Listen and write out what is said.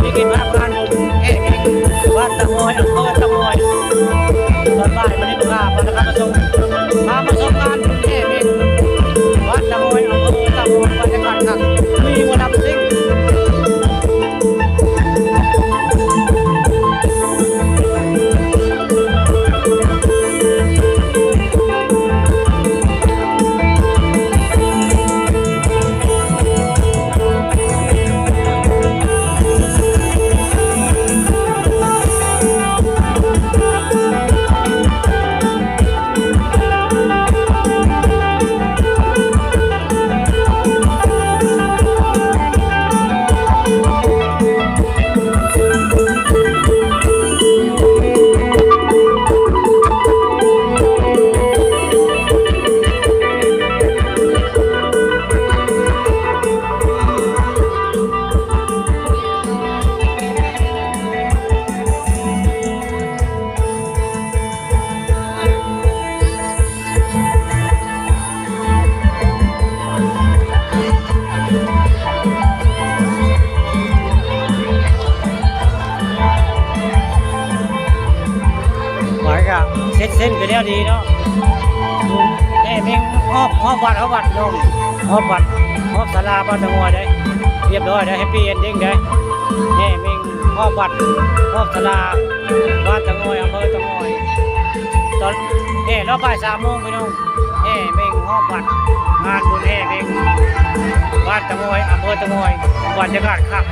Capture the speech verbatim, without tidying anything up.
นี่คือพนักงานบุญแห่เองวัดตะโงยอำเภอตะโงยตอนบ่ายวันนี้พาพานะครับมาชมพามาชมงานบุญแห่เองวัดตะโงยอำเภอตะโงยบรรยากาศครับมีหมอลำซิ่ง หมายก็เสร็จสิ้นไปแล้วดีเนาะแห่เมงฮอบฮอบวัดฮอบวัดลงฮอบวัดฮอบศาลาบ้านตะงอยได้ เรียบร้อยได้แฮปปี้เอนดิ้งได้แห่เมงฮอบวัดฮอบศาลาบ้านตะงอยอำเภอตะงอยตอนแห่รอบบ่ายสามโมงพี่น้องแห่เมงฮอบวัดงานบุญแห่เมงบ้านตะงอยอำเภอตะงอยบรรยากาศคัก